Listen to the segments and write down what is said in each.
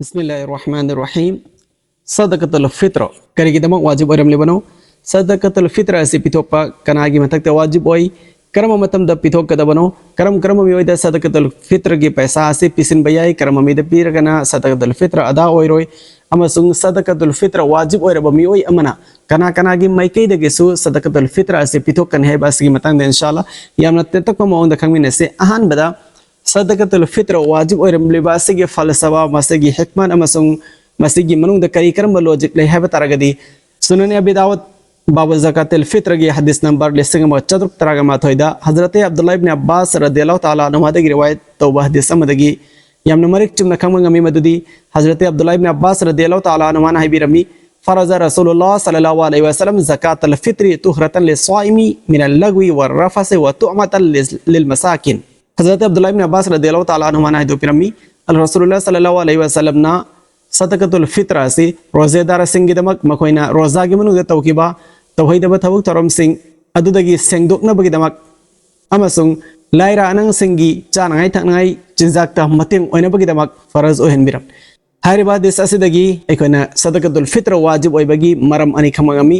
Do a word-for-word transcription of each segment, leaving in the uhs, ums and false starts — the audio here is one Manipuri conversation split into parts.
ꯕꯤꯁꯃꯤꯜꯂꯥꯍꯤꯔ ꯔꯍꯃꯥꯅꯤꯔ ꯔꯍꯤꯝ꯫ ꯁꯗꯀꯇꯨꯜ ꯐꯤꯇ꯭ꯔ ꯀꯔꯤꯒꯤꯗꯃꯛ ꯋꯥꯖꯤꯕ ꯑꯣꯏꯔꯝꯂꯤꯕꯅꯣ? ꯁꯗꯀꯇꯨꯜ ꯐꯤꯇ꯭ꯔ ꯑꯁꯤ ꯄꯤꯊꯣꯛꯄ ꯀꯅꯥꯒꯤ ꯃꯊꯛꯇ ꯋꯥꯖꯤꯕ ꯑꯣꯏ? ꯀꯔꯝꯕ ꯃꯇꯝꯗ ꯄꯤꯊꯣꯛꯀꯗꯕꯅꯣ? ꯀꯔꯝ ꯀꯔꯝꯕ ꯃꯤꯑꯣꯏꯗ ꯁꯗꯀꯇꯨꯜ ꯐꯤꯇ꯭ꯔꯒꯤ ꯄꯩꯁꯥ ꯑꯁꯤ ꯄꯤꯁꯤꯟꯕ ꯌꯥꯏ? ꯀꯔꯝꯕ ꯃꯤꯗ ꯄꯤꯔꯒꯅ ꯁꯗꯀꯇꯨꯜ ꯐꯤꯇ꯭ꯔ ꯑꯗꯥ ꯑꯣꯏꯔꯣꯏ? ꯑꯃꯁꯨꯡ ꯁꯗꯀꯇꯨꯜ ꯐꯤꯇ꯭ꯔ ꯋꯥꯖꯤꯕ ꯑꯣꯏꯔꯕ ꯃꯤꯑꯣꯏ ꯑꯃꯅ ꯀꯅꯥ ꯀꯅꯥꯒꯤ ꯃꯥꯏꯀꯩꯗꯒꯤꯁꯨ ꯁꯗꯀꯇꯨꯜ ꯐꯤꯇ꯭ꯔ ꯑꯁꯤ ꯄꯤꯊꯣꯛꯀꯅꯤ ꯍꯥꯏꯕ ꯑꯁꯤꯒꯤ ꯃꯇꯥꯡꯗ ꯏꯟꯁꯥ ꯑꯜꯂꯥ ꯌꯥꯝꯅ ꯇꯦꯟꯇꯛꯄ ꯃꯑꯣꯡꯗ ꯈꯪꯃꯤꯟꯅꯁꯤ꯫ ꯑꯍꯥꯟꯕꯗ ꯁꯗꯀꯇꯨꯜ ꯐꯤꯇ꯭ꯔ ꯋꯥꯖꯤꯕ ꯑꯣꯏꯔꯝꯂꯤꯕ ꯑꯁꯤꯒꯤ ꯐꯜꯁꯐꯥ, ꯃꯁꯤꯒꯤ ꯍꯤꯛꯃꯠ ꯑꯃꯁꯨꯡ ꯃꯁꯤꯒꯤ ꯃꯅꯨꯡꯗ ꯀꯔꯤ ꯀꯔꯝꯕ ꯂꯣꯖꯤꯛ ꯂꯩ ꯍꯥꯏꯕ ꯇꯥꯔꯒꯗꯤ, ꯁꯨꯅꯟ ꯑꯕꯤ ꯗꯥꯎꯗ ꯕꯥꯕꯨ ꯖꯀꯥꯇꯤꯜ ꯐꯤꯇ꯭ꯔꯒꯤ ꯍꯗꯤꯁ ꯅꯝꯕꯔ ꯂꯤꯁꯤꯡ ꯑꯃ ꯆꯥꯇ꯭ꯔꯨꯛ ꯇꯔꯥꯒ ꯃꯥꯊꯣꯏꯗ ꯍꯖꯔꯠ ꯑꯕꯗꯨꯜꯂꯥ ꯏꯕꯅ ꯑꯕꯥꯁ ꯔꯗꯤꯌꯜꯂꯥꯍꯨ ꯇꯥꯂꯥ ꯑꯅꯍꯨꯃꯗꯒꯤ ꯔꯤꯋꯥꯌꯠ ꯇꯧꯕ ꯍꯗꯤꯁ ꯑꯃꯗꯒꯤ ꯌꯥꯝꯅ ꯃꯔꯤꯛ ꯆꯨꯝꯅ ꯈꯪꯕ ꯉꯝꯃꯤ꯫ ꯃꯗꯨꯗꯤ ꯍꯖꯔꯠ ꯑꯕꯗꯨꯜꯂꯥ ꯏꯕꯅ ꯑꯕꯥꯁ ꯔꯗꯤꯌꯜꯂꯥꯍꯨ ꯇꯥꯂꯥ ꯑꯅꯍꯨꯃꯅ ꯍꯥꯏꯕꯤꯔꯝꯃꯤ, "ꯐꯔꯖ ꯔꯁꯨꯂꯨꯜꯂꯥꯍ ꯁꯜꯂꯜꯂꯥꯍꯨ ꯑꯂꯩꯍꯤ ꯋꯁꯜꯂꯝ ꯖꯀꯥꯇꯜ ꯐꯤꯇ꯭ꯔꯤ ꯇꯨꯍ꯭ꯔꯇꯟ ꯂꯤꯁ꯭ꯋꯥꯏꯃꯤ ꯃꯤꯅꯜ ꯂꯒ꯭ꯋꯤ ꯋꯔ ꯔꯐꯁꯤ ꯋ ꯇꯨ'ꯃꯇꯜ ꯂꯤꯜ-, ꯂꯤꯜ ꯃꯁꯥꯀꯤꯟ"꯫ ꯍꯖꯔꯠ ꯑꯕꯗꯨꯜꯂꯥ ꯏꯕꯅ ꯑꯕꯥꯁ ꯔꯗꯤꯌꯜꯂꯥꯍꯨ ꯇꯥꯂꯥ ꯑꯅꯍꯨꯃꯅ ꯍꯥꯏꯗꯣꯛꯄꯤꯔꯝꯃꯤ, ꯑꯜ ꯔꯁꯨꯂꯨꯜꯂꯥꯍ ꯁꯜꯂꯜꯂꯥꯍꯨ ꯑꯂꯩꯍꯤ ꯋꯁꯜꯂꯝꯅ ꯁꯗꯀꯇꯨꯜ ꯐꯤꯇ꯭ꯔ ꯑꯁꯤ ꯔꯣꯖꯦꯗꯥꯔꯁꯤꯡꯒꯤꯗꯃꯛ, ꯃꯈꯣꯏꯅ ꯔꯣꯖꯥꯒꯤ ꯃꯅꯨꯡꯗ ꯇꯧꯈꯤꯕ ꯇꯧꯍꯩꯗꯕ ꯊꯕꯛ ꯊꯧꯔꯝꯁꯤꯡ ꯑꯗꯨꯗꯒꯤ ꯁꯦꯡꯗꯣꯛꯅꯕꯒꯤꯗꯃꯛ ꯑꯃꯁꯨꯡ ꯂꯥꯏꯔ ꯑꯅꯪꯁꯤꯡꯒꯤ ꯆꯥꯅꯉꯥꯏ ꯊꯛꯅꯉꯥꯏ ꯆꯤꯟꯖꯥꯛꯇ ꯃꯇꯦꯡ ꯑꯣꯏꯅꯕꯒꯤꯗꯃꯛ ꯐꯔꯖ ꯑꯣꯏꯍꯟꯕꯤꯔꯝꯃꯤ꯫ ꯍꯥꯏꯔꯤꯕ ꯍꯗꯤꯁ ꯑꯁꯤꯗꯒꯤ ꯑꯩꯈꯣꯏꯅ ꯁꯗꯀꯇꯨꯜ ꯐꯤꯇ꯭ꯔ ꯋꯥꯖꯤꯕ ꯑꯣꯏꯕꯒꯤ ꯃꯔꯝ ꯑꯅꯤ ꯈꯪꯕ ꯉꯝꯃꯤ꯫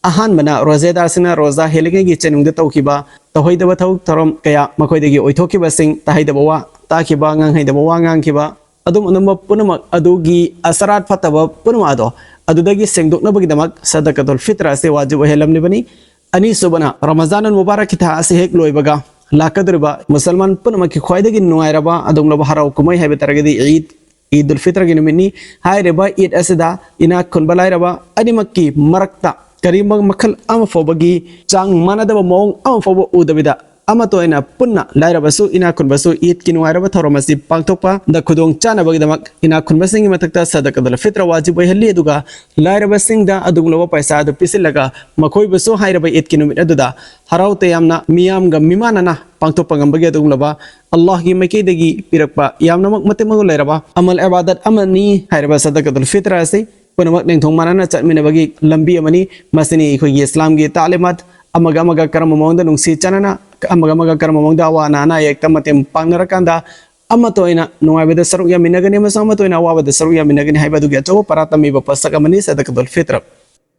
ꯑꯍꯥꯟꯕꯅ, ꯔꯣꯖꯦꯗꯥꯔꯁꯤꯡꯅ ꯔꯣꯖꯥ ꯍꯦꯜꯂꯤꯉꯩꯒꯤ ꯆꯩꯅꯨꯡꯗ ꯇꯧꯈꯤꯕ ꯇꯧꯍꯩꯗꯕ ꯊꯕꯛ ꯊꯧꯔꯝ ꯀꯌꯥ, ꯃꯈꯣꯏꯗꯒꯤ ꯑꯣꯏꯊꯣꯛꯈꯤꯕꯁꯤꯡ, ꯇꯥꯍꯩꯗꯕ ꯋꯥ ꯇꯥꯈꯤꯕ, ꯉꯥꯡꯍꯩꯗꯕ ꯋꯥ ꯉꯥꯡꯈꯤꯕ, ꯑꯗꯨꯝ ꯑꯗꯨꯝꯕ ꯄꯨꯝꯅꯃꯛ ꯑꯗꯨꯒꯤ ꯑꯁꯔꯥꯠ ꯐꯠꯇꯕ ꯄꯨꯝꯅꯃꯛ ꯑꯗꯣ ꯑꯗꯨꯗꯒꯤ ꯁꯦꯡꯗꯣꯛꯅꯕꯒꯤꯗꯃꯛ ꯁꯗꯀꯇꯨꯜ ꯐꯤꯇ꯭ꯔ ꯑꯁꯤ ꯋꯥꯖꯤꯕ ꯑꯣꯏꯍꯜꯂꯝꯂꯤꯕꯅꯤ꯫ ꯑꯅꯤꯁꯨꯕꯅ, ꯔꯃꯖꯥꯅꯨꯜ ꯃꯨꯕꯥꯔꯛꯀꯤ ꯊꯥ ꯑꯁꯤ ꯍꯦꯛ ꯂꯣꯏꯕꯒ ꯂꯥꯛꯀꯗꯧꯔꯤꯕ ꯃꯨꯁꯜꯃꯥꯟ ꯄꯨꯝꯅꯃꯛꯀꯤ ꯈ꯭ꯋꯥꯏꯗꯒꯤ ꯅꯨꯡꯉꯥꯏꯔꯕ ꯑꯗꯨꯒꯨꯝꯂꯕ ꯍꯔꯥꯎ ꯀꯨꯝꯍꯩ ꯍꯥꯏꯕ ꯇꯥꯔꯒꯗꯤ ꯏꯗ, ꯏꯗꯨꯜ ꯐꯤꯇ꯭ꯔꯒꯤ ꯅꯨꯃꯤꯠꯅꯤ꯫ ꯍꯥꯏꯔꯤꯕ ꯏꯗ ꯑꯁꯤꯗ ꯏꯅꯥꯛ ꯈꯨꯟꯕ ꯂꯥꯏꯔꯕ ꯑꯅꯤꯃꯛꯀꯤ ꯃꯔꯛꯇ ꯀꯔꯤꯒꯨꯝꯕ ꯃꯈꯜ ꯑꯃ ꯐꯥꯎꯕꯒꯤ ꯆꯥꯡ ꯃꯥꯟꯅꯗꯕ ꯃꯑꯣꯡ ꯑꯃ ꯐꯥꯎꯕ ꯎꯗꯕꯤꯗ ꯑꯃꯠꯇ ꯑꯣꯏꯅ ꯄꯨꯟꯅ ꯂꯥꯏꯔꯕꯁꯨ ꯏꯅꯥꯛ ꯈꯨꯟꯕꯁꯨ ꯏꯗꯀꯤ ꯅꯨꯡꯉꯥꯏꯔꯕ ꯊꯧꯔꯝ ꯑꯁꯤ ꯄꯥꯡꯊꯣꯛꯄꯗ ꯈꯨꯗꯣꯡ ꯆꯥꯅꯕꯒꯤꯗꯃꯛ ꯏꯅꯥꯛ ꯈꯨꯟꯕꯁꯤꯡꯒꯤ ꯃꯊꯛꯇ ꯁꯗꯀꯇꯨꯜ ꯐꯤꯇ꯭ꯔ ꯋꯥꯖꯤꯕ ꯑꯣꯏꯍꯜꯂꯤ꯫ ꯑꯗꯨꯒ ꯂꯥꯏꯔꯕꯁꯤꯡꯗ ꯑꯗꯨꯒꯨꯝꯂꯕ ꯄꯩꯁꯥ ꯑꯗꯨ ꯄꯤꯁꯤꯜꯂꯒ ꯃꯈꯣꯏꯕꯨꯁꯨ ꯍꯥꯏꯔꯤꯕ ꯏꯗꯀꯤ ꯅꯨꯃꯤꯠ ꯑꯗꯨꯗ ꯍꯔꯥꯎ ꯇꯌꯥꯝꯅ ꯃꯤꯌꯥꯝꯒ ꯃꯤꯃꯥꯟꯅꯅ ꯄꯥꯡꯊꯣꯛꯄ ꯉꯝꯕꯒꯤ ꯑꯗꯨꯒꯨꯝꯂꯕ ꯑꯜꯂꯥꯍꯒꯤ ꯃꯥꯏꯀꯩꯗꯒꯤ ꯄꯤꯔꯛꯄ ꯌꯥꯝꯅꯃꯛ ꯃꯇꯤꯛ ꯃꯒꯨꯟ ꯂꯩꯔꯕ ꯑꯃꯜ ꯏꯕꯥꯗꯠ ꯑꯃꯅꯤ꯫ ꯍꯥꯏꯔꯤꯕ ꯁꯗꯀꯇꯨꯜ ꯐꯤꯇ꯭ꯔ ꯑꯁꯤ ꯄꯨꯝꯅꯃꯛ ꯅꯤꯡꯊꯧ ꯃꯥꯟꯅꯅ ꯆꯠꯃꯤꯟꯅꯕꯒꯤ ꯂꯝꯕꯤ ꯑꯃꯅꯤ꯫ ꯃꯁꯤꯅꯤ ꯑꯩꯈꯣꯏꯒꯤ ꯏꯁꯂꯥꯝꯒꯤ ꯇꯥꯂꯤꯃꯥꯠ, ꯑꯃꯒ ꯑꯃꯒ ꯀꯔꯝꯕ ꯃꯑꯣꯡꯗ ꯅꯨꯡꯁꯤ ꯆꯥꯟꯅꯅ, ꯑꯃꯒ ꯑꯃꯒ ꯀꯔꯝꯕ ꯃꯑꯣꯡꯗ ꯑꯋꯥ ꯑꯅꯥ, ꯑꯅꯥ ꯑꯌꯦꯛꯇ ꯃꯇꯦꯡ ꯄꯥꯡꯅꯔꯀꯥꯟꯗ ꯑꯃꯠꯇ ꯑꯣꯏꯅ ꯅꯨꯡꯉꯥꯏꯕꯗ ꯁꯔꯨꯛ ꯌꯥꯃꯤꯟꯅꯒꯅꯤ ꯑꯃꯁꯨꯡ ꯑꯃꯠꯇ ꯑꯣꯏꯅ ꯑꯋꯥꯕꯗ ꯁꯔꯨꯛ ꯌꯥꯃꯤꯟꯅꯒꯅꯤ ꯍꯥꯏꯕ ꯑꯗꯨꯒꯤ ꯑꯆꯧꯕ ꯄꯔꯥ ꯇꯝꯃꯤꯕ ꯄꯣꯠꯁꯛ ꯑꯃꯅꯤ ꯁꯗꯀꯇꯨꯜ ꯐꯤꯇ꯭ꯔ꯫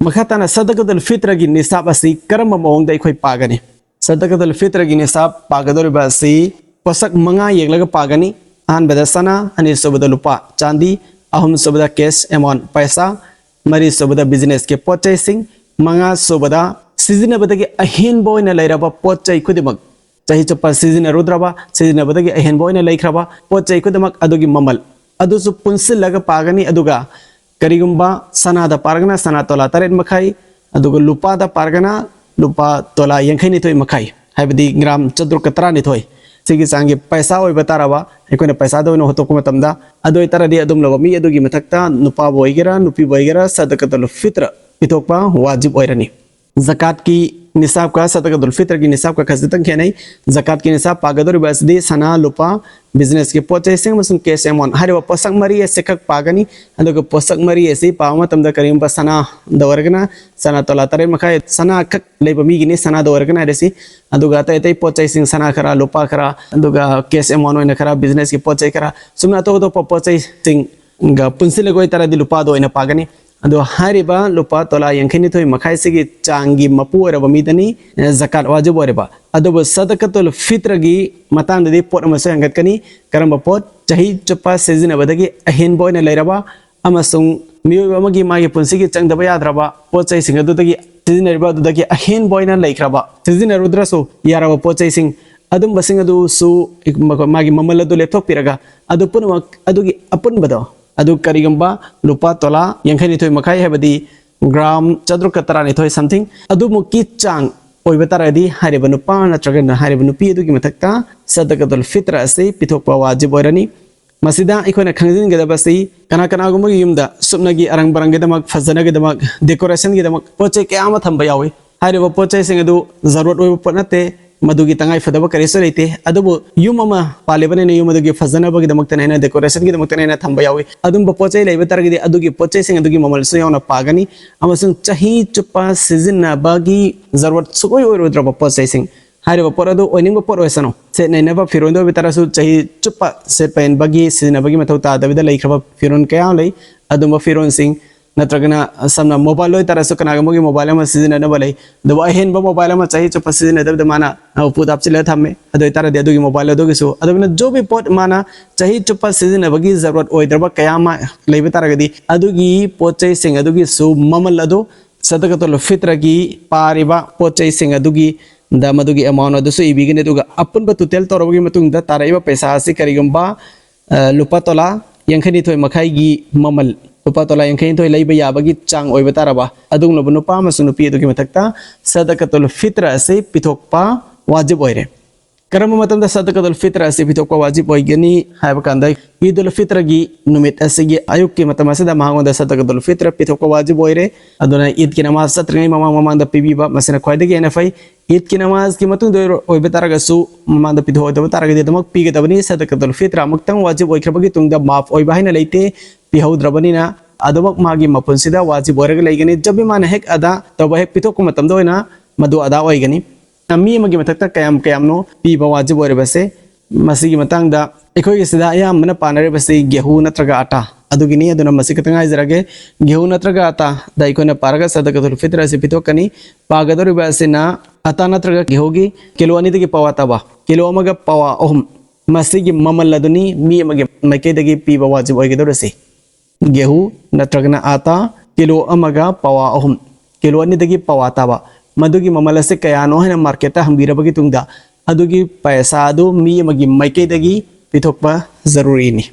ꯃꯈꯥ ꯇꯥꯅ ꯁꯗꯀꯇꯨꯜ ꯐꯤꯇ꯭ꯔꯒꯤ ꯅꯤꯁꯥꯕ ꯑꯁꯤ ꯀꯔꯝꯕ ꯃꯑꯣꯡꯗ ꯑꯩꯈꯣꯏ ꯄꯥꯒꯅꯤ? ꯁꯗꯀꯇꯨꯜ ꯐꯤꯇ꯭ꯔꯒꯤ ꯅꯤꯁꯥꯕ ꯄꯥꯒꯗꯧꯔꯤꯕ ꯑꯁꯤ ꯄꯣꯠꯁꯛ ꯃꯉꯥ ꯌꯦꯛꯂꯒ ꯄꯥꯒꯅꯤ꯫ ꯑꯍꯥꯟꯕꯗ ꯁꯅꯥ, ꯑꯅꯤꯁꯨꯕꯗ ꯂꯨꯄꯥ, ꯆꯥꯟꯗꯤ, ꯑꯍꯨꯝꯁꯨꯕꯗ cash amount, ꯄꯩꯁꯥ, ꯃꯔꯤꯁꯨꯕꯗ businessꯀꯤ ꯄꯣꯠ ꯆꯩꯁꯤꯡ, ꯃꯉꯥꯁꯨꯕꯗ ꯁꯤꯖꯤꯟꯅꯕꯗꯒꯤ ꯑꯍꯦꯟꯕ ꯑꯣꯏꯅ ꯂꯩꯔꯕ ꯄꯣꯠ ꯆꯩ ꯈꯨꯗꯤꯡꯃꯛ, ꯆꯍꯤ ꯆꯨꯞꯄ ꯁꯤꯖꯤꯟꯅꯔꯨꯗ꯭ꯔꯕ, ꯁꯤꯖꯤꯟꯅꯕꯗꯒꯤ ꯑꯍꯦꯟꯕ ꯑꯣꯏꯅ ꯂꯩꯈ꯭ꯔꯕ ꯄꯣꯠ ꯆꯩ ꯈꯨꯗꯤꯡꯃꯛ ꯑꯗꯨꯒꯤ ꯃꯃꯜ, ꯑꯗꯨꯁꯨ ꯄꯨꯟꯁꯤꯜꯂꯒ ꯄꯥꯒꯅꯤ꯫ ꯑꯗꯨꯒ ꯀꯔꯤꯒꯨꯝꯕ ꯁꯅꯥꯗ ꯄꯥꯔꯒꯅ ꯁꯅꯥ ꯇꯣꯂꯥ ꯇꯔꯦꯠ ꯃꯈꯥꯏ, ꯑꯗꯨꯒ ꯂꯨꯄꯥꯗ ꯄꯥꯔꯒꯅ ꯂꯨꯄꯥ ꯇꯣꯂꯥ ꯌꯥꯡꯈꯩ ꯅꯤꯊꯣꯏ ꯃꯈꯥꯏ, ꯍꯥꯏꯕꯗꯤ gram ꯆꯥꯇ꯭ꯔꯨꯛꯀ ꯇꯔꯥꯅꯤꯊꯣꯏ, ꯁꯤꯒꯤ ꯆꯥꯡꯒꯤ ꯄꯩꯁꯥ ꯑꯣꯏꯕ ꯇꯥꯔꯕ, ꯑꯩꯈꯣꯏꯅ ꯄꯩꯁꯥꯗ ꯑꯣꯏꯅ ꯍꯣꯠꯇꯣꯛꯄ ꯃꯇꯝꯗ, ꯑꯗꯨ ꯑꯣꯏꯇꯥꯔꯗꯤ ꯑꯗꯨꯝꯂꯕ ꯃꯤ ꯑꯗꯨꯒꯤ ꯃꯊꯛꯇ ꯅꯨꯄꯥꯕꯨ ꯑꯣꯏꯒꯦꯔꯥ, ꯅꯨꯄꯤꯕꯨ ꯑꯣꯏꯒꯦꯔꯥ, ꯁꯗꯀꯇꯨꯜ ꯐꯤꯇ꯭ꯔ ꯄꯤꯊꯣꯛꯄ ꯋꯥꯖꯤꯕ ꯑꯣꯏꯔꯅꯤ꯫ ꯖꯀꯥꯠꯀꯤ ꯅꯤꯁꯥꯕꯀ ꯁꯗꯀꯇꯨꯜ ꯐꯤꯇ꯭ꯔꯒꯤ ꯅꯤꯁꯥꯕꯀ ꯈꯖꯤꯛꯇꯪ ꯈꯦꯠꯅꯩ꯫ ꯖꯀꯥꯠꯀꯤ ꯅꯤꯁꯥꯕ ꯄꯥꯒꯗꯧꯔꯤꯕ ꯑꯁꯤꯗꯤ ꯁꯅꯥ, ꯂꯨꯄꯥ, businessꯀꯤ ꯄꯣꯠ ꯆꯩꯁꯤꯡ ꯑꯃꯁꯨꯡ cash amount ꯍꯥꯏꯔꯤꯕ ꯄꯣꯠꯁꯛ ꯃꯔꯤ ꯑꯁꯤ ꯈꯛ ꯄꯥꯒꯅꯤ꯫ ꯑꯗꯨꯒ ꯄꯣꯠꯁꯛ ꯃꯔꯤ ꯑꯁꯤ ꯄꯥꯕ ꯃꯇꯝꯗ ꯀꯔꯤꯒꯨꯝꯕ ꯁꯅꯥꯗ ꯑꯣꯏꯔꯒꯅ ꯁꯅꯥ ꯇꯣꯂꯥ ꯇꯔꯦꯠ ꯃꯈꯥꯏ, ꯁꯅꯥ ꯈꯛ ꯂꯩꯕ ꯃꯤꯒꯤꯅꯤ꯫ ꯁꯅꯥꯗ ꯑꯣꯏꯔꯒꯅ ꯍꯥꯏꯔꯁꯤ꯫ ꯑꯗꯨꯒ ꯑꯇꯩ ꯑꯇꯩ ꯄꯣꯠ ꯆꯩꯁꯤꯡ, ꯁꯅꯥ ꯈꯔ, ꯂꯨꯄꯥ ꯈꯔ, ꯑꯗꯨꯒ cash amount ꯑꯣꯏꯅ ꯈꯔ, businessꯀꯤ ꯄꯣꯠ ꯆꯩ ꯈꯔ, ꯁꯨꯝꯅ ꯑꯇꯣꯞ ꯑꯇꯣꯞꯄ ꯄꯣꯠ ꯆꯩꯁꯤꯡꯒ ꯄꯨꯟꯁꯤꯜꯂꯒ ꯑꯣꯏꯇꯥꯔꯗꯤ ꯂꯨꯄꯥꯗ ꯑꯣꯏꯅ ꯄꯥꯒꯅꯤ꯫ ꯑꯗꯣ ꯍꯥꯏꯔꯤꯕ ꯂꯨꯄꯥ ꯇꯣꯂꯥ ꯌꯥꯡꯈꯩ ꯅꯤꯊꯣꯏ ꯃꯈꯥꯏꯁꯤꯒꯤ ꯆꯥꯡꯒꯤ ꯃꯄꯨ ꯑꯣꯏꯔꯕ ꯃꯤꯗꯅꯤ, ꯑꯦ, ꯖꯀꯥꯠ ꯋꯥꯖꯤꯕ ꯑꯣꯏꯔꯤꯕ꯫ ꯑꯗꯨꯕꯨ ꯁꯗꯀꯇꯨꯜ ꯐꯤꯇ꯭ꯔꯒꯤ ꯃꯇꯥꯡꯗꯗꯤ ꯄꯣꯠ ꯑꯃꯁꯨ ꯍꯦꯟꯒꯠꯀꯅꯤ꯫ ꯀꯔꯝꯕ ꯄꯣꯠ? ꯆꯍꯤ ꯆꯨꯞꯄ ꯁꯤꯖꯤꯟꯅꯕꯗꯒꯤ ꯑꯍꯦꯟꯕ ꯑꯣꯏꯅ ꯂꯩꯔꯕ ꯑꯃꯁꯨꯡ ꯃꯤꯑꯣꯏꯕ ꯑꯃꯒꯤ ꯃꯥꯒꯤ ꯄꯨꯟꯁꯤꯒꯤ ꯆꯪꯗꯕ ꯌꯥꯗ꯭ꯔꯕ ꯄꯣꯠ ꯆꯩꯁꯤꯡ ꯑꯗꯨꯗꯒꯤ, ꯁꯤꯖꯤꯟꯅꯔꯤꯕ ꯑꯗꯨꯗꯒꯤ ꯑꯍꯦꯟꯕ ꯑꯣꯏꯅ ꯂꯩꯈ꯭ꯔꯕ, ꯁꯤꯖꯤꯟꯅꯔꯨꯗ꯭ꯔꯁꯨ ꯌꯥꯔꯕ ꯄꯣꯠ ꯆꯩꯁꯤꯡ, ꯑꯗꯨꯝꯕꯁꯤꯡ ꯑꯗꯨꯁꯨ ꯃꯥꯒꯤ ꯃꯃꯜ ꯑꯗꯨ ꯂꯦꯞꯊꯣꯛꯄꯤꯔꯒ, ꯑꯗꯨ ꯄꯨꯝꯅꯃꯛ ꯑꯗꯨꯒꯤ ꯑꯄꯨꯟꯕꯗꯣ, ꯑꯗꯨ ꯀꯔꯤꯒꯨꯝꯕ ꯂꯨꯄꯥ ꯇꯣꯂꯥ ꯌꯥꯡꯈꯩ ꯅꯤꯊꯣꯏ ꯃꯈꯥꯏ, ꯍꯥꯏꯕꯗꯤ gram ꯆꯥꯇ꯭ꯔꯨꯛꯀ ꯇꯔꯥꯅꯤꯊꯣꯏ something, ꯑꯗꯨꯃꯨꯛꯀꯤ ꯆꯥꯡ ꯑꯣꯏꯕ ꯇꯥꯔꯒꯗꯤ, ꯍꯥꯏꯔꯤꯕ ꯅꯨꯄꯥ ꯅꯠꯇ꯭ꯔꯒꯅ ꯍꯥꯏꯔꯤꯕ ꯅꯨꯄꯤ ꯑꯗꯨꯒꯤ ꯃꯊꯛꯇ ꯁꯗꯀꯇꯨꯜ ꯐꯤꯇ꯭ꯔ ꯑꯁꯤ ꯄꯤꯊꯣꯛꯄ ꯋꯥꯖꯤꯕ ꯑꯣꯏꯔꯅꯤ꯫ ꯃꯁꯤꯗ ꯑꯩꯈꯣꯏꯅ ꯈꯪꯖꯤꯟꯒꯗꯕꯁꯤ, ꯀꯅꯥ ꯀꯅꯥꯒꯨꯝꯕꯒꯤ ꯌꯨꯝꯗ ꯁꯨꯞꯅꯒꯤ ꯑꯔꯪ ꯕꯔꯪꯒꯤꯗꯃꯛ, ꯐꯖꯅꯒꯤꯗꯃꯛ, decorationꯒꯤꯗꯃꯛ ꯄꯣꯠ ꯆꯩ ꯀꯌꯥ ꯑꯃ ꯊꯝꯕ ꯌꯥꯎꯏ꯫ ꯍꯥꯏꯔꯤꯕ ꯄꯣꯠ ꯆꯩꯁꯤꯡ ꯑꯗꯨ ꯖꯔꯨꯔꯠ ꯑꯣꯏꯕ ꯄꯣꯠ ꯅꯠꯇꯦ, ꯃꯗꯨꯒꯤ ꯇꯉꯥꯏ ꯐꯗꯕ ꯀꯔꯤꯁꯨ ꯂꯩꯇꯦ꯫ ꯑꯗꯨꯕꯨ ꯌꯨꯝ ꯑꯃ ꯄꯥꯜꯂꯤꯕꯅꯤꯅ ꯌꯨꯝ ꯑꯗꯨꯒꯤ ꯐꯖꯅꯕꯒꯤꯗꯃꯛꯇꯅꯦꯅ, decorationꯒꯤꯗꯃꯛꯇꯅꯦꯅ ꯊꯝꯕ ꯌꯥꯎꯏ꯫ ꯑꯗꯨꯝꯕ ꯄꯣꯠ ꯆꯩ ꯂꯩꯕ ꯇꯥꯔꯒꯗꯤ ꯑꯗꯨꯒꯤ ꯄꯣꯠ ꯆꯩꯁꯤꯡ ꯑꯗꯨꯒꯤ ꯃꯃꯜꯁꯨ ꯌꯥꯎꯅ ꯄꯥꯒꯅꯤ꯫ ꯑꯃꯁꯨꯡ ꯆꯍꯤ ꯆꯨꯞꯄ ꯁꯤꯖꯤꯟꯅꯕꯒꯤ ꯖꯔꯨꯔꯠ ꯁꯨꯛꯑꯣꯏ ꯑꯣꯏꯔꯣꯏꯗ꯭ꯔꯕ ꯄꯣꯠ ꯆꯩꯁꯤꯡ, ꯍꯥꯏꯔꯤꯕ ꯄꯣꯠ ꯑꯗꯨ ꯑꯣꯏꯅꯤꯡꯕ ꯄꯣꯠ ꯑꯣꯏꯁꯅꯨ, ꯁꯦꯠꯅꯅꯕ ꯐꯤꯔꯣꯟꯗ ꯑꯣꯏꯕ ꯇꯥꯔꯁꯨ, ꯆꯍꯤ ꯆꯨꯞꯄ ꯁꯦꯠꯄ ꯍꯦꯟꯕꯒꯤ, ꯁꯤꯖꯤꯟꯅꯕꯒꯤ ꯃꯊꯧ ꯇꯥꯗꯕꯤꯗ ꯂꯩꯈ꯭ꯔꯕ ꯐꯤꯔꯣꯟ ꯀꯌꯥ ꯑꯃ ꯂꯩ꯫ ꯑꯗꯨꯝꯕ ꯐꯤꯔꯣꯟꯁꯤꯡ, ꯅꯠꯇ꯭ꯔꯒꯅ ꯁꯝꯅ mobile ꯑꯣꯏꯇꯥꯔꯁꯨ, ꯀꯅꯥꯒꯨꯝꯕꯒꯤ mobile ꯑꯃ ꯁꯤꯖꯤꯟꯅꯅꯕ ꯂꯩ, ꯑꯗꯨꯕꯨ ꯑꯍꯦꯟꯕ mobile ꯑꯃ ꯆꯍꯤ ꯆꯨꯞꯄ ꯁꯤꯖꯤꯟꯅꯗꯕꯤꯗ ꯃꯥꯅ ꯎꯄꯨꯗ ꯍꯥꯞꯆꯤꯜꯂꯒ ꯊꯝꯃꯦ꯫ ꯑꯗꯨ ꯑꯣꯏꯇꯥꯔꯗꯤ ꯑꯗꯨꯒꯤ mobile ꯑꯗꯨꯒꯤꯁꯨ, ꯑꯗꯨꯅ ꯖꯣꯕꯤ ꯄꯣꯠ ꯃꯥꯅ ꯆꯍꯤ ꯆꯨꯞꯄ ꯁꯤꯖꯤꯟꯅꯕꯒꯤ ꯖꯔꯨꯔꯠ ꯑꯣꯏꯗ꯭ꯔꯕ ꯀꯌꯥ ꯑꯃ ꯂꯩꯕ ꯇꯥꯔꯒꯗꯤ, ꯑꯗꯨꯒꯤ ꯄꯣꯠ ꯆꯩꯁꯤꯡ ꯑꯗꯨꯒꯤꯁꯨ ꯃꯃꯜ ꯑꯗꯨ ꯁꯗꯀꯇꯨꯜ ꯐꯤꯇ꯭ꯔꯒꯤ ꯄꯥꯔꯤꯕ ꯄꯣꯠ ꯆꯩꯁꯤꯡ ꯑꯗꯨꯒꯤ ꯗ ꯃꯗꯨꯒꯤ amount ꯑꯗꯨꯁꯨ ꯏꯕꯤꯒꯅꯤ꯫ ꯑꯗꯨꯒ ꯑꯄꯨꯟꯕ total ꯇꯧꯔꯕꯒꯤ ꯃꯇꯨꯡꯗ ꯇꯥꯔꯛꯏꯕ ꯄꯩꯁꯥ ꯑꯁꯤ ꯀꯔꯤꯒꯨꯝꯕ, ꯑ, ꯂꯨꯄꯥ ꯇꯣꯂꯥ ꯌꯥꯡꯈꯩꯅꯤꯊꯣꯏ ꯃꯈꯥꯏꯒꯤ ꯃꯃꯜ, ꯂꯨꯄꯥ ꯇꯣꯂꯥ ꯌꯥꯡꯈꯩꯅꯤꯊꯣꯏ ꯂꯩꯕ ꯌꯥꯕꯒꯤ ꯆꯥꯡ ꯑꯣꯏꯕ ꯇꯥꯔꯕ ꯑꯗꯨꯒꯨꯝꯂꯕ ꯅꯨꯄꯥ ꯑꯃꯁꯨꯡ ꯅꯨꯄꯤ ꯑꯗꯨꯒꯤ ꯃꯊꯛꯇ ꯁꯗꯀꯇꯨꯜ ꯐꯤꯇ꯭ꯔ ꯑꯁꯤ ꯄꯤꯊꯣꯛꯄ ꯋꯥꯖꯤꯕ ꯑꯣꯏꯔꯦ꯫ ꯀꯔꯝꯕ ꯃꯇꯝꯗ ꯁꯗꯀꯇꯨꯜ ꯐꯤꯇ꯭ꯔ ꯑꯁꯤ ꯄꯤꯊꯣꯛꯄ ꯋꯥꯖꯤꯕ ꯑꯣꯏꯒꯅꯤ ꯍꯥꯏꯕ ꯀꯥꯟꯗ, ꯏꯗꯨꯜ ꯐꯤꯇ꯭ꯔꯒꯤ ꯅꯨꯃꯤꯠ ꯑꯁꯤꯒꯤ ꯑꯌꯨꯛꯀꯤ ꯃꯇꯝ ꯑꯁꯤꯗ ꯃꯉꯣꯟꯗ ꯁꯗꯀꯇꯨꯜ ꯐꯤꯇ꯭ꯔ ꯄꯤꯊꯣꯛꯄ ꯋꯥꯖꯤꯕ ꯑꯣꯏꯔꯦ꯫ ꯑꯗꯨꯅ ꯏꯗꯀꯤ ꯅꯃꯥꯖ ꯆꯠꯇ꯭ꯔꯤꯉꯩ ꯃꯃꯥꯡ ꯃꯃꯥꯡꯗ ꯄꯤꯕꯤꯕ, ꯃꯁꯤꯅ ꯈ꯭ꯋꯥꯏꯗꯒꯤ ꯍꯦꯟꯅ ꯐꯩ꯫ ꯏꯗꯀꯤ ꯅꯃꯥꯖꯀꯤ ꯃꯇꯨꯡꯗ ꯑꯣꯏꯕ ꯇꯥꯔꯒꯁꯨ, ꯃꯃꯥꯡꯗ ꯄꯤꯊꯣꯛꯑꯣꯏꯗꯕ ꯇꯥꯔꯒꯗꯤ ꯑꯗꯨꯃꯛ ꯄꯤꯒꯗꯕꯅꯤ꯫ ꯁꯗꯀꯇꯨꯜ ꯐꯤꯇ꯭ꯔ ꯑꯃꯨꯛꯇꯪ ꯋꯥꯖꯤꯕ ꯑꯣꯏꯈ꯭ꯔꯕꯒꯤ ꯇꯨꯡꯗ ꯃꯥꯐ ꯑꯣꯏꯕ ꯍꯥꯏꯅ ꯂꯩꯇꯦ꯫ ꯄꯤꯍꯧꯗ꯭ꯔꯕꯅꯤꯅ ꯑꯗꯨꯃꯛ ꯃꯥꯒꯤ ꯃꯄꯨꯟꯁꯤꯗ ꯋꯥꯖꯤꯕ ꯑꯣꯏꯔꯒ ꯂꯩꯒꯅꯤ꯫ ꯖꯕ ꯃꯥꯅ ꯍꯦꯛ ꯑꯗꯥ ꯇꯧꯕ, ꯍꯦꯛ ꯄꯤꯊꯣꯛꯄ ꯃꯇꯝꯗ ꯑꯣꯏꯅ ꯃꯗꯨ ꯑꯗꯥ ꯑꯣꯏꯒꯅꯤ꯫ ꯃꯤ ꯑꯃꯒꯤ ꯃꯊꯛꯇ ꯀꯌꯥꯝ ꯀꯌꯥꯝꯅꯣ ꯄꯤꯕ ꯋꯥꯖꯤꯕ ꯑꯣꯏꯔꯤꯕꯁꯦ? ꯃꯁꯤꯒꯤ ꯃꯇꯥꯡꯗ ꯑꯩꯈꯣꯏꯒꯤ ꯁꯤꯗ ꯑꯌꯥꯝꯕꯅ ꯄꯥꯅꯔꯤꯕꯁꯤ ꯒꯦꯍꯨ ꯅꯠꯇ꯭ꯔꯒ ꯑꯇꯥ ꯑꯗꯨꯒꯤꯅꯤ꯫ ꯑꯗꯨꯅ ꯃꯁꯤ ꯈꯛꯇ ꯉꯥꯏꯖꯔꯒꯦ꯫ ꯒꯦꯍꯨ ꯅꯠꯇ꯭ꯔꯒ ꯑꯇꯥꯗ ꯑꯩꯈꯣꯏꯅ ꯄꯥꯔꯒ ꯁꯗꯀꯇꯨꯜ ꯐꯤꯇ꯭ꯔ ꯑꯁꯤ ꯄꯤꯊꯣꯛꯀꯅꯤ꯫ ꯄꯥꯒꯗꯧꯔꯤꯕ ꯑꯁꯤꯅ ꯑꯇꯥ ꯅꯠꯇ꯭ꯔꯒ ꯒꯦꯍꯨꯒꯤ ꯀꯤꯂꯣ ꯑꯅꯤꯗꯒꯤ ꯄꯋꯥ ꯇꯥꯕ, ꯀꯤꯂꯣ ꯑꯃꯒ ꯄꯋꯥ ꯑꯍꯨꯝ, ꯃꯁꯤꯒꯤ ꯃꯃꯜ ꯑꯗꯨꯅꯤ ꯃꯤ ꯑꯃꯒꯤ ꯃꯥꯏꯀꯩꯗꯒꯤ ꯄꯤꯕ ꯋꯥꯖꯤꯕ ꯑꯣꯏꯒꯗꯧꯔꯤꯁꯤ꯫ ꯒꯦꯍꯨ ꯅꯠꯇ꯭ꯔꯒꯅ ꯑꯇꯥ ꯀꯤꯂꯣ ꯑꯃꯒ ꯄꯋꯥ ꯑꯍꯨꯝ, ꯀꯤꯂꯣ ꯑꯅꯤꯗꯒꯤ ꯄꯋꯥ ꯇꯥꯕ, ꯃꯗꯨꯒꯤ ꯃꯃꯜ ꯑꯁꯤ ꯀꯌꯥꯅꯣ ꯍꯥꯏꯅ ꯃꯥꯔꯀꯦꯠꯇ ꯍꯪꯕꯤꯔꯕꯒꯤ ꯇꯨꯡꯗ, ꯑꯗꯨꯒꯤ ꯄꯩꯁꯥ ꯑꯗꯨ ꯃꯤ ꯑꯃꯒꯤ ꯃꯥꯏꯀꯩꯗꯒꯤ ꯄꯤꯊꯣꯛꯄ ꯖꯔꯨꯔꯤꯅꯤ꯫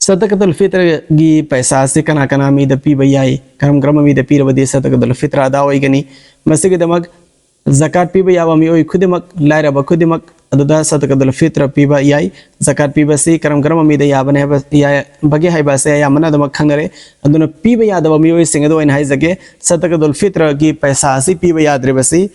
ꯁꯗꯀꯇꯨꯜ ꯐꯤꯇ꯭ꯔꯒꯤ ꯄꯩꯁꯥ ꯑꯁꯤ ꯀꯅꯥ ꯀꯅꯥ ꯃꯤꯗ ꯄꯤꯕ ꯌꯥꯏ? ꯀꯔꯝ ꯀꯔꯝꯕ ꯃꯤꯗ ꯄꯤꯔꯕꯗꯤ ꯁꯗꯀꯇꯨꯜ ꯐꯤꯇ꯭ꯔ ꯑꯗꯥ ꯑꯣꯏꯒꯅꯤ? ꯃꯁꯤꯒꯤꯗꯃꯛ ꯖꯀꯥꯠ ꯄꯤꯕ ꯌꯥꯕ ꯃꯤꯑꯣꯏ ꯈꯨꯗꯤꯡꯃꯛ, ꯂꯥꯏꯔꯕ ꯈꯨꯗꯤꯡꯃꯛ ꯑꯗꯨꯗ ꯁꯗꯀꯇꯨꯜ ꯐꯤꯇ꯭ꯔ ꯄꯤꯕ ꯌꯥꯏ꯫ ꯖꯀꯥꯠ ꯄꯤꯕꯁꯤ ꯀꯔꯝ ꯀꯔꯝꯕ ꯃꯤꯗ ꯌꯥꯕꯅꯤ ꯍꯥꯏꯕ, ꯌꯥꯕꯒꯦ ꯍꯥꯏꯕ ꯑꯁꯤ ꯑꯌꯥꯝꯕꯅ ꯑꯗꯨꯃꯛ ꯈꯪꯅꯔꯦ꯫ ꯑꯗꯨꯅ ꯄꯤꯕ ꯌꯥꯗꯕ ꯃꯤꯑꯣꯏꯁꯤꯡ ꯑꯗꯨ ꯑꯣꯏꯅ ꯍꯥꯏꯖꯒꯦ꯫ ꯁꯗꯀꯇꯨꯜ ꯐꯤꯇ꯭ꯔꯒꯤ ꯄꯩꯁꯥ ꯑꯁꯤ ꯄꯤꯕ ꯌꯥꯗ꯭ꯔꯤꯕꯁꯤ,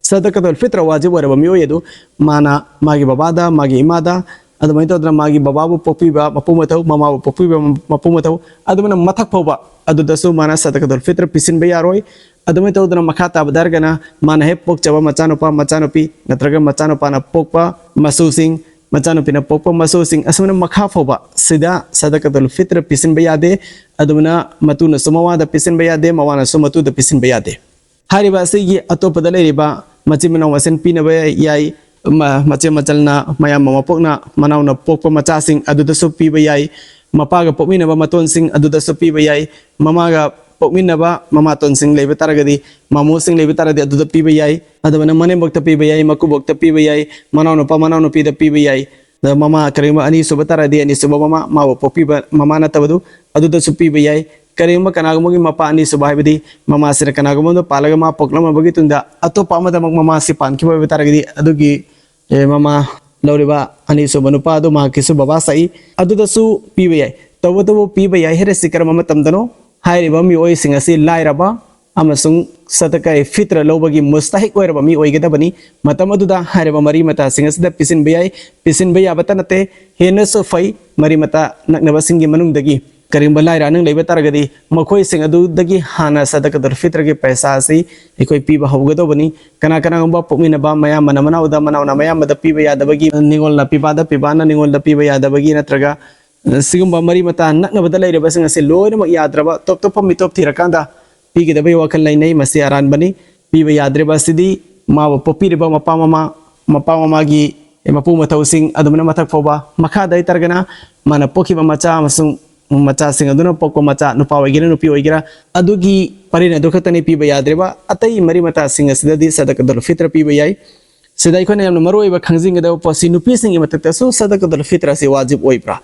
ꯁꯗꯀꯇꯨꯜ ꯐꯤꯇ꯭ꯔ ꯋꯥꯖꯤꯕ ꯑꯣꯏꯔꯕ ꯃꯤꯑꯣꯏ ꯑꯗꯨ ꯃꯥꯅ ꯃꯥꯒꯤ ꯕꯕꯥꯗ, ꯃꯥꯒꯤ ꯏꯃꯥꯗ, ꯑꯗꯨꯃꯥꯏꯅ ꯇꯧꯗꯅ ꯃꯥꯒꯤ ꯕꯕꯥꯕꯨ ꯄꯣꯛꯄꯤꯕ ꯃꯄꯨ ꯃꯊꯧ, ꯃꯃꯥꯕꯨ ꯄꯣꯛꯄꯤꯕ ꯃꯄꯨ ꯃꯊꯧ, ꯑꯗꯨꯃꯥꯏꯅ ꯃꯊꯛ ꯐꯥꯎꯕ ꯑꯗꯨꯗꯁꯨ ꯃꯥꯅ ꯁꯗꯀꯇꯨꯜ ꯐꯤꯇ꯭ꯔ ꯄꯤꯁꯤꯟꯕ ꯌꯥꯔꯣꯏ꯫ ꯑꯗꯨꯃꯥꯏꯅ ꯇꯧꯗꯅ ꯃꯈꯥ ꯇꯥꯕꯗ ꯍꯥꯏꯔꯒꯅ ꯃꯥꯅ ꯍꯦꯛ ꯄꯣꯛꯆꯕ ꯃꯆꯥꯅꯨꯄꯥ ꯃꯆꯥꯅꯨꯄꯤ ꯅꯠꯇ꯭ꯔꯒ ꯃꯆꯥꯅꯨꯄꯥꯅ ꯄꯣꯛꯄ ꯃꯁꯨꯁꯤꯡ, ꯃꯆꯥꯅꯨꯄꯤꯅ ꯄꯣꯛꯄ ꯃꯁꯨꯁꯤꯡ ꯑꯁꯨꯝꯅ ꯃꯈꯥ ꯐꯥꯎꯕ ꯁꯤꯗ ꯁꯗꯀꯇꯨꯜ ꯐꯤꯇ꯭ꯔ ꯄꯤꯁꯤꯟꯕ ꯌꯥꯗꯦ꯫ ꯑꯗꯨꯅ ꯃꯇꯨꯅꯁꯨ ꯃꯋꯥꯗ ꯄꯤꯁꯤꯟꯕ ꯌꯥꯗꯦ, ꯃꯋꯥꯅꯁꯨ ꯃꯇꯨꯗ ꯄꯤꯁꯤꯟꯕ ꯌꯥꯗꯦ꯫ ꯍꯥꯏꯔꯤꯕ ꯑꯁꯤꯒꯤ ꯑꯇꯣꯞꯄꯗ ꯂꯩꯔꯤꯕ ꯃꯆꯤꯟ ꯃꯅꯥꯎ ꯃꯁꯦꯟ ꯄꯤꯅꯕ ꯌꯥꯏ꯫ ꯃ-, ꯃꯆꯦ ꯃꯆꯜꯅ ꯃꯌꯥꯝꯕ ꯃꯄꯣꯛꯅ ꯃꯅꯥꯎꯅ ꯄꯣꯛꯄ ꯃꯆꯥꯁꯤꯡ ꯑꯗꯨꯗꯁꯨ ꯄꯤꯕ ꯌꯥꯏ꯫ ꯃꯄꯥꯒ ꯄꯣꯛꯃꯤꯟꯅꯕ ꯃꯇꯣꯟꯁꯤꯡ ꯑꯗꯨꯗꯁꯨ ꯄꯤꯕ ꯌꯥꯏ꯫ ꯃꯃꯥꯒ ꯄꯣꯛꯃꯤꯟꯅꯕ ꯃꯃꯥꯇꯣꯟꯁꯤꯡ ꯂꯩꯕ ꯇꯥꯔꯒꯗꯤ, ꯃꯃꯣꯁꯤꯡ ꯂꯩꯕ ꯇꯥꯔꯒꯗꯤ ꯑꯗꯨꯗ ꯄꯤꯕ ꯌꯥꯏ꯫ ꯑꯗꯨꯃꯥꯏꯅ ꯃꯅꯦꯝꯕꯣꯛꯇ ꯄꯤꯕ ꯌꯥꯏ, ꯃꯀꯨꯕꯣꯛꯇ ꯄꯤꯕ ꯌꯥꯏ, ꯃꯅꯥꯎꯅꯨꯄꯥ ꯃꯅꯥꯎꯅꯨꯄꯤꯗ ꯄꯤꯕ ꯌꯥꯏ꯫ ꯑꯗ ꯃꯃꯥ ꯀꯔꯤꯒꯨꯝꯕ ꯑꯅꯤꯁꯨꯕ ꯇꯥꯔꯗꯤ ꯑꯅꯤꯁꯨꯕ ꯃꯃꯥ, ꯃꯥꯕꯨ ꯄꯣꯛꯄꯤꯕ ꯃꯃꯥ ꯅꯠꯇꯕꯗꯨ, ꯑꯗꯨꯗꯁꯨ ꯄꯤꯕ ꯌꯥꯏ꯫ ꯀꯔꯤꯒꯨꯝꯕ ꯀꯅꯥꯒꯨꯝꯕꯒꯤ ꯃꯄꯥ ꯑꯅꯤꯁꯨꯕ ꯍꯥꯏꯕꯗꯤ ꯃꯃꯥꯁꯤꯅ ꯀꯅꯥꯒꯨꯝꯕ ꯑꯃꯗ ꯄꯥꯜꯂꯒ ꯃꯥ ꯄꯣꯛꯂꯝꯃꯕꯒꯤ ꯇꯨꯡꯗ ꯑꯇꯣꯞꯄ ꯑꯃꯗꯃꯛ ꯃꯃꯥꯁꯤ ꯄꯥꯟꯈꯤꯕ ꯑꯣꯏꯕ ꯇꯥꯔꯒꯗꯤ ꯑꯗꯨꯒꯤ, ꯑꯦ, ꯃꯃꯥ ꯂꯧꯔꯤꯕ ꯑꯅꯤꯁꯨꯕ ꯅꯨꯄꯥ ꯑꯗꯨ ꯃꯍꯥꯛꯀꯤꯁꯨ ꯕꯕꯥ ꯁꯛꯏ꯫ ꯑꯗꯨꯗꯁꯨ ꯄꯤꯕ ꯌꯥꯏ꯫ ꯇꯧꯕꯇꯕꯨ ꯄꯤꯕ ꯌꯥꯏ ꯍꯥꯏꯔꯤꯁꯤ ꯀꯔꯝꯕ ꯃꯇꯝꯗꯅꯣ? ꯍꯥꯏꯔꯤꯕ ꯃꯤꯑꯣꯏꯁꯤꯡ ꯑꯁꯤ ꯂꯥꯏꯔꯕ ꯑꯃꯁꯨꯡ ꯁꯗꯀꯥꯏ ꯐꯤꯇ꯭ꯔ ꯂꯧꯕꯒꯤ ꯃꯨꯁꯇꯥꯍꯤꯛ ꯑꯣꯏꯔꯕ ꯃꯤ ꯑꯣꯏꯒꯗꯕꯅꯤ꯫ ꯃꯇꯝ ꯑꯗꯨꯗ ꯍꯥꯏꯔꯤꯕ ꯃꯔꯤ ꯃꯇꯥꯁꯤꯡ ꯑꯁꯤꯗ ꯄꯤꯁꯤꯟꯕ ꯌꯥꯏ꯫ ꯄꯤꯁꯤꯟꯕ ꯌꯥꯕꯇ ꯅꯠꯇꯦ, ꯍꯦꯟꯅꯁꯨ ꯐꯩ꯫ ꯃꯔꯤ ꯃꯇꯥ ꯅꯛꯅꯕꯁꯤꯡꯒꯤ ꯃꯅꯨꯡꯗꯒꯤ ꯀꯔꯤꯒꯨꯝꯕ ꯂꯥꯏꯔ ꯑꯅꯪ ꯂꯩꯕ ꯇꯥꯔꯒꯗꯤ ꯃꯈꯣꯏꯁꯤꯡ ꯑꯗꯨꯗꯒꯤ ꯍꯥꯟꯅ ꯁꯗꯀꯇꯨꯜ ꯐꯤꯇ꯭ꯔꯒꯤ ꯄꯩꯁꯥ ꯑꯁꯤ ꯑꯩꯈꯣꯏ ꯄꯤꯕ ꯍꯧꯒꯗꯧꯕꯅꯤ꯫ ꯀꯅꯥ ꯀꯅꯥꯒꯨꯝꯕ ꯄꯣꯛꯃꯤꯟꯅꯕ ꯃꯌꯥꯝꯕꯅ ꯃꯅꯥꯎꯗ, ꯃꯅꯥꯎꯅ ꯃꯌꯥꯝꯕꯗ ꯄꯤꯕ ꯌꯥꯗꯕꯒꯤ, ꯅꯤꯉꯣꯜꯅ ꯄꯤꯕꯥꯗ, ꯄꯤꯕꯥꯅ ꯅꯤꯉꯣꯜꯗ ꯄꯤꯕ ꯌꯥꯗꯕꯒꯤ ꯅꯠꯇ꯭ꯔꯒ ꯁꯤꯒꯨꯝꯕ ꯃꯔꯤ ꯃꯇꯥ ꯅꯛꯅꯕꯗ ꯂꯩꯔꯤꯕꯁꯤꯡ ꯑꯁꯤ ꯂꯣꯏꯅꯃꯛ ꯌꯥꯗ꯭ꯔꯕ, ꯇꯣꯞ ꯇꯣꯞꯄ ꯃꯤꯇꯣꯞ ꯊꯤꯔꯀꯥꯟꯗ ꯄꯤꯒꯗꯕꯒꯤ ꯋꯥꯈꯜ ꯂꯩꯅꯩ꯫ ꯃꯁꯤ ꯑꯔꯥꯟꯕꯅꯤ꯫ ꯄꯤꯕ ꯌꯥꯗ꯭ꯔꯤꯕ ꯑꯁꯤꯗꯤ ꯃꯥꯕꯨ ꯄꯣꯛꯄꯤꯔꯤꯕ ꯃꯄꯥ ꯃꯃꯥ, ꯃꯄꯥ ꯃꯃꯥꯒꯤ ꯃꯄꯨ ꯃꯊꯧꯁꯤꯡ ꯑꯗꯨꯃꯥꯏꯅ ꯃꯊꯛ ꯐꯥꯎꯕ, ꯃꯈꯥꯗ ꯍꯥꯏꯇꯥꯔꯒꯅ ꯃꯥꯅ ꯄꯣꯛꯈꯤꯕ ꯃꯆꯥ ꯑꯃꯁꯨꯡ ꯃꯆꯥꯁꯤꯡ ꯑꯗꯨꯅ ꯄꯣꯛꯄ ꯃꯆꯥ, ꯅꯨꯄꯥ ꯑꯣꯏꯒꯦꯔꯥ ꯅꯨꯄꯤ ꯑꯣꯏꯒꯦꯔꯥ, ꯑꯗꯨꯒꯤ ꯄꯔꯦꯡ ꯑꯗꯨ ꯈꯛꯇꯅꯤ ꯄꯤꯕ ꯌꯥꯗ꯭ꯔꯤꯕ꯫ ꯑꯇꯩ ꯃꯔꯤ ꯃꯇꯥꯁꯤꯡ ꯑꯁꯤꯗꯗꯤ ꯁꯗꯀꯇꯨꯜ ꯐꯤꯇ꯭ꯔ ꯄꯤꯕ ꯌꯥꯏ꯫ ꯁꯤꯗ ꯑꯩꯈꯣꯏꯅ ꯌꯥꯝꯅ ꯃꯔꯨ ꯑꯣꯏꯕ ꯈꯪꯖꯤꯟꯒꯗꯕ ꯄꯣꯠꯁꯤ ꯅꯨꯄꯤꯁꯤꯡꯒꯤ ꯃꯊꯛꯇꯁꯨ ꯁꯗꯀꯇꯨꯜ ꯐꯤꯇ꯭ꯔ ꯑꯁꯤ ꯋꯥꯖꯤꯕ ꯑꯣꯏꯕ꯭ꯔꯥ?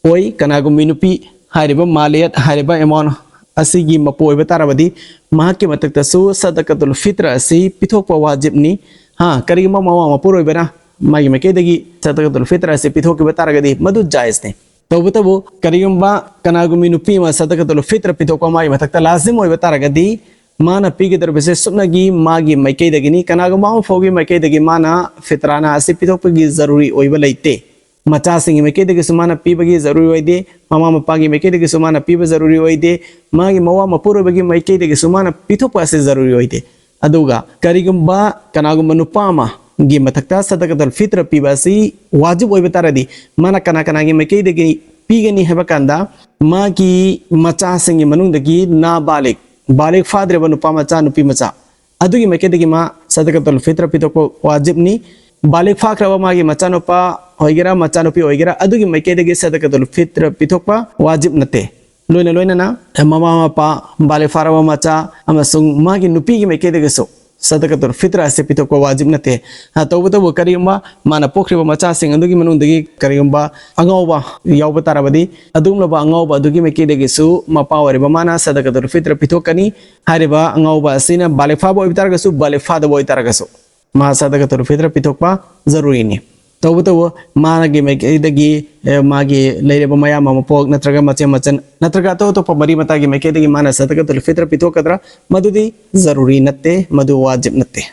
ꯑꯣꯏ꯫ ꯀꯅꯥꯒꯨꯝꯕꯤ ꯅꯨꯄꯤ ꯍꯥꯏꯔꯤꯕ ꯃꯥꯂꯤꯌꯠ ꯍꯥꯏꯔꯤꯕ ꯑꯦꯃꯥꯎꯟ ꯑꯁꯤꯒꯤ ꯃꯄꯨ ꯑꯣꯏꯕ ꯇꯥꯔꯕꯗꯤ ꯃꯍꯥꯛꯀꯤ ꯃꯊꯛꯇꯁꯨ ꯁꯗꯀꯇꯨꯜ ꯐꯤꯇ꯭ꯔ ꯑꯁꯤ ꯄꯤꯊꯣꯛꯄ ꯋꯥꯖꯤꯕꯅꯤ꯫ ꯍꯥ, ꯀꯔꯤꯒꯨꯝꯕ ꯃꯃꯥ ꯃꯄꯨꯔꯣꯏꯕꯅ ꯃꯥꯒꯤ ꯃꯥꯏꯀꯩꯗꯒꯤ ꯁꯗꯀꯇꯨꯜ ꯐꯤꯇ꯭ꯔ ꯑꯁꯤ ꯄꯤꯊꯣꯛꯈꯤꯕ ꯇꯥꯔꯒꯗꯤ ꯃꯗꯨ ꯖꯥꯏꯖꯅꯤ꯫ ꯇꯧꯕꯇꯕꯨ ꯀꯔꯤꯒꯨꯝꯕ ꯀꯅꯥꯒꯨꯝꯕꯤ ꯅꯨꯄꯤ ꯑꯃ ꯁꯗꯀꯇꯨꯜ ꯐꯤꯇ꯭ꯔ ꯄꯤꯊꯣꯛꯄ ꯃꯥꯒꯤ ꯃꯊꯛꯇ ꯂꯥꯖꯤꯝ ꯑꯣꯏꯕ ꯇꯥꯔꯒꯗꯤ ꯃꯥꯅ ꯄꯤꯒꯗꯧꯔꯤꯕꯁꯦ ꯁꯨꯞꯅꯒꯤ ꯃꯥꯒꯤ ꯃꯥꯏꯀꯩꯗꯒꯤꯅꯤ꯫ ꯀꯅꯥꯒꯨꯝꯕ ꯑꯃ ꯐꯥꯎꯒꯤ ꯃꯥꯏꯀꯩꯗꯒꯤ ꯃꯥꯅ ꯐꯤꯇ꯭ꯔꯥꯅ ꯑꯁꯤ ꯄꯤꯊꯣꯛꯄꯒꯤ ꯖꯔꯨꯔꯤ ꯑꯣꯏꯕ ꯂꯩꯇꯦ꯫ ꯃꯆꯥꯁꯤꯡꯒꯤ ꯃꯥꯏꯀꯩꯗꯒꯤꯁꯨ ꯃꯥꯅ ꯄꯤꯕꯒꯤ ꯖꯔꯨꯔꯤ ꯑꯣꯏꯗꯦ, ꯃꯃꯥ ꯃꯄꯥꯒꯤ ꯃꯥꯏꯀꯩꯗꯒꯤꯁꯨ ꯃꯥꯅ ꯄꯤꯕ ꯖꯔꯨꯔꯤ ꯑꯣꯏꯗꯦ, ꯃꯥꯒꯤ ꯃꯋꯥ ꯃꯄꯨꯔꯣꯏꯕꯒꯤ ꯃꯥꯏꯀꯩꯗꯒꯤꯁꯨ ꯃꯥꯅ ꯄꯤꯊꯣꯛꯄ ꯑꯁꯤ ꯖꯔꯨꯔꯤ ꯑꯣꯏꯗꯦ꯫ ꯑꯗꯨꯒ ꯀꯔꯤꯒꯨꯝꯕ ꯀꯅꯥꯒꯨꯝꯕ ꯅꯨꯄꯥ ꯑꯃꯒꯤ ꯃꯊꯛꯇ ꯁꯗꯀꯇꯨꯜ ꯐꯤꯇ꯭ꯔ ꯄꯤꯕ ꯑꯁꯤ ꯋꯥꯖꯤꯕ ꯑꯣꯏꯕ ꯇꯥꯔꯗꯤ, ꯃꯥꯅ ꯀꯅꯥ ꯀꯅꯥꯒꯤ ꯃꯥꯏꯀꯩꯗꯒꯤ ꯄꯤꯒꯅꯤ ꯍꯥꯏꯕ ꯀꯥꯟꯗ, ꯃꯥꯒꯤ ꯃꯆꯥꯁꯤꯡꯒꯤ ꯃꯅꯨꯡꯗꯒꯤ ꯅꯥꯕꯥꯂꯤꯒ, ꯕꯥꯂꯤꯒ ꯐꯥꯗ꯭ꯔꯤꯕ ꯅꯨꯄꯥ ꯃꯆꯥ, ꯅꯨꯄꯤ ꯃꯆꯥ, ꯑꯗꯨꯒꯤ ꯃꯥꯏꯀꯩꯗꯒꯤ ꯃꯥ ꯁꯗꯀꯇꯨꯜ ꯐꯤꯇ꯭ꯔ ꯄꯤꯊꯣꯛꯄ ꯋꯥꯖꯤꯕꯅꯤ꯫ ꯕꯥꯂꯤꯒ ꯐꯥꯈ꯭ꯔꯕ ꯃꯥꯒꯤ ꯃꯆꯥꯅꯨꯄꯥ ꯑꯣꯏꯒꯦꯔꯥ, ꯃꯆꯥꯅꯨꯄꯤ ꯑꯣꯏꯒꯦꯔꯥ, ꯑꯗꯨꯒꯤ ꯃꯥꯏꯀꯩꯗꯒꯤ ꯁꯗꯀꯇꯨꯜ ꯐꯤꯇ꯭ꯔ ꯄꯤꯊꯣꯛꯄ ꯋꯥꯖꯤꯕ ꯅꯠꯇꯦ꯫ ꯂꯣꯏꯅ ꯂꯣꯏꯅꯅ ꯃꯃꯥ ꯃꯄꯥ, ꯕꯥꯂꯤꯒ ꯐꯥꯔꯕ ꯃꯆꯥ ꯑꯃꯁꯨꯡ ꯃꯥꯒꯤ ꯅꯨꯄꯤꯒꯤ ꯃꯥꯏꯀꯩꯗꯒꯤꯁꯨ ꯁꯗꯀꯇꯨꯜ ꯐꯤꯇ꯭ꯔ ꯑꯁꯤ ꯄꯤꯊꯣꯛꯄ ꯋꯥꯖꯤꯕ ꯅꯠꯇꯦ꯫ ꯑ, ꯇꯧꯕꯇꯕꯨ ꯀꯔꯤꯒꯨꯝꯕ ꯃꯥꯅ ꯄꯣꯛꯈ꯭ꯔꯤꯕ ꯃꯆꯥꯁꯤꯡ ꯑꯗꯨꯒꯤ ꯃꯅꯨꯡꯗꯒꯤ ꯀꯔꯤꯒꯨꯝꯕ ꯑꯉꯥꯎꯕ ꯌꯥꯎꯕ ꯇꯥꯔꯕꯗꯤ, ꯑꯗꯨꯒꯨꯝꯂꯕ ꯑꯉꯥꯎꯕ ꯑꯗꯨꯒꯤ ꯃꯥꯏꯀꯩꯗꯒꯤꯁꯨ ꯃꯄꯥ ꯑꯣꯏꯔꯤꯕ ꯃꯥꯅ ꯁꯗꯀꯇꯨꯜ ꯐꯤꯇ꯭ꯔ ꯄꯤꯊꯣꯛꯀꯅꯤ꯫ ꯍꯥꯏꯔꯤꯕ ꯑꯉꯥꯎꯕ ꯑꯁꯤꯅ ꯕꯥꯂꯤꯒ ꯐꯥꯕ ꯑꯣꯏꯕ ꯇꯥꯔꯒꯁꯨ, ꯕꯥꯂꯤꯒ ꯐꯥꯗꯕ ꯑꯣꯏ ꯇꯥꯔꯒꯁꯨ, ꯃꯥ ꯁꯗꯀꯇꯨꯜ ꯐꯤꯇ꯭ꯔ ꯄꯤꯊꯣꯛꯄ ꯖꯔꯨꯔꯤꯅꯤ꯫ ꯇꯧꯕꯇꯕꯨ ꯃꯥꯒꯤ ꯃꯥꯏꯀꯩꯗꯒꯤ, ꯑꯦ, ꯃꯥꯒꯤ ꯂꯩꯔꯤꯕ ꯃꯌꯥꯝꯕ ꯃꯄꯣꯛ ꯅꯠꯇ꯭ꯔꯒ ꯃꯆꯦ ꯃꯆꯟ ꯅꯠꯇ꯭ꯔꯒ ꯑꯇꯣꯞ ꯑꯇꯣꯞꯄ ꯃꯔꯤ ꯃꯇꯥꯒꯤ ꯃꯥꯏꯀꯩꯗꯒꯤ ꯃꯥꯅ ꯁꯗꯀꯇꯨꯜ ꯐꯤꯇ꯭ꯔ ꯄꯤꯊꯣꯛꯀꯗ꯭ꯔꯥ? ꯃꯗꯨꯗꯤ ꯖꯔꯨꯔꯤ ꯅꯠꯇꯦ, ꯃꯗꯨ ꯋꯥꯖꯤꯕ ꯅꯠꯇꯦ꯫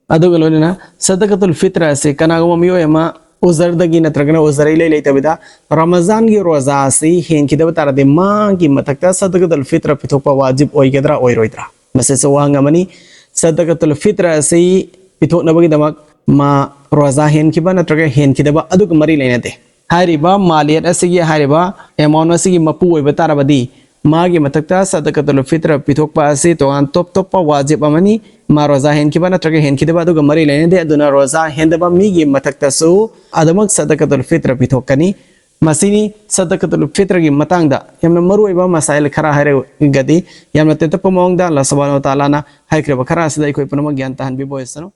ꯑꯗꯨꯒ ꯂꯣꯏꯅꯅ ꯁꯗꯀꯇꯨꯜ ꯐꯤꯇ꯭ꯔ ꯑꯁꯤ ꯀꯅꯥꯒꯨꯝꯕ ꯃꯤꯑꯣꯏ ꯑꯃ ꯎꯖꯔꯗꯒꯤ ꯅꯠꯇ꯭ꯔꯒꯅ ꯎꯖꯔ ꯏꯂꯩ ꯂꯩꯇꯕꯤꯗ ꯔꯃꯖꯥꯟꯒꯤ ꯔꯣꯖꯥ ꯑꯁꯤ ꯍꯦꯟꯈꯤꯗꯕ ꯇꯥꯔꯗꯤ, ꯃꯥꯒꯤ ꯃꯊꯛꯇ ꯁꯗꯀꯇꯨꯜ ꯐꯤꯇ꯭ꯔ ꯄꯤꯊꯣꯛꯄ ꯋꯥꯖꯤꯕ ꯑꯣꯏꯒꯗ꯭ꯔꯥ, ꯑꯣꯏꯔꯣꯏꯗ꯭ꯔꯥ? ꯃꯁꯤꯁꯨ ꯋꯥꯍꯪ ꯑꯃꯅꯤ꯫ ꯁꯗꯀꯇꯨꯜ ꯐꯤꯇ꯭ꯔ ꯑꯁꯤ ꯄꯤꯊꯣꯛꯅꯕꯒꯤꯗꯃꯛ ꯃꯥ ꯔꯣꯖꯥ ꯍꯦꯟꯈꯤꯕ ꯅꯠꯇ꯭ꯔꯒ ꯍꯦꯟꯈꯤꯗꯕ ꯑꯗꯨꯒ ꯃꯔꯤ ꯂꯩꯅꯗꯦ꯫ ꯍꯥꯏꯔꯤꯕ ꯃꯥꯂꯤꯌꯠ ꯑꯁꯤꯒꯤ, ꯍꯥꯏꯔꯤꯕ ꯑꯦꯃꯥꯎꯟ ꯑꯁꯤꯒꯤ ꯃꯄꯨ ꯑꯣꯏꯕ ꯇꯥꯔꯕꯗꯤ, ꯃꯥꯒꯤ ꯃꯊꯛꯇ ꯁꯗꯀꯇꯨꯜ ꯐꯤꯇ꯭ꯔ ꯄꯤꯊꯣꯛꯄ ꯑꯁꯤ ꯇꯣꯉꯥꯟ ꯇꯣꯞ ꯇꯣꯞꯄ ꯋꯥꯖꯤꯕ ꯑꯃꯅꯤ꯫ ꯃꯥ ꯔꯣꯖꯥ ꯍꯦꯟꯈꯤꯕ ꯅꯠꯇ꯭ꯔꯒ ꯍꯦꯟꯈꯤꯗꯕ ꯑꯗꯨꯒ ꯃꯔꯤ ꯂꯩꯅꯗꯦ꯫ ꯑꯗꯨꯅ ꯔꯣꯖꯥ ꯍꯦꯟꯗꯕ ꯃꯤꯒꯤ ꯃꯊꯛꯇꯁꯨ ꯑꯗꯨꯃꯛ ꯁꯗꯀꯇꯨꯜ ꯐꯤꯇ꯭ꯔ ꯄꯤꯊꯣꯛꯀꯅꯤ꯫ ꯃꯁꯤꯅꯤ ꯁꯗꯀꯇꯨꯜ ꯐꯤꯇ꯭ꯔꯒꯤ ꯃꯇꯥꯡꯗ ꯌꯥꯝꯅ ꯃꯔꯨꯑꯣꯏꯕ ꯃꯁꯥꯏꯜ ꯈꯔ ꯍꯥꯏꯔꯒꯗꯤ, ꯌꯥꯝꯅ ꯇꯦꯟꯇꯛꯄ ꯃꯑꯣꯡꯗ ꯑꯜꯂꯥꯍ ꯁꯨꯕꯍꯥꯅꯍꯨ ꯋ ꯇꯥꯂꯥꯅ ꯍꯥꯏꯈ꯭ꯔꯤꯕ ꯈꯔ ꯑꯁꯤꯗ ꯑꯩꯈꯣꯏ ꯄꯨꯝꯅꯃꯛ ꯒ꯭ꯌꯥꯟ ꯇꯥꯍꯟꯕꯤꯕ ꯑꯣꯏꯁꯅꯨ꯫